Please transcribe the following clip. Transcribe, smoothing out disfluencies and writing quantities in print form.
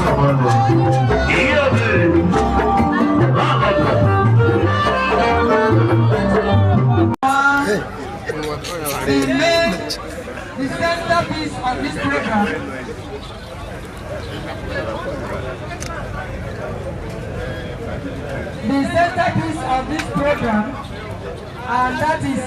The main, the centerpiece of this program. The centerpiece of this program, and that is.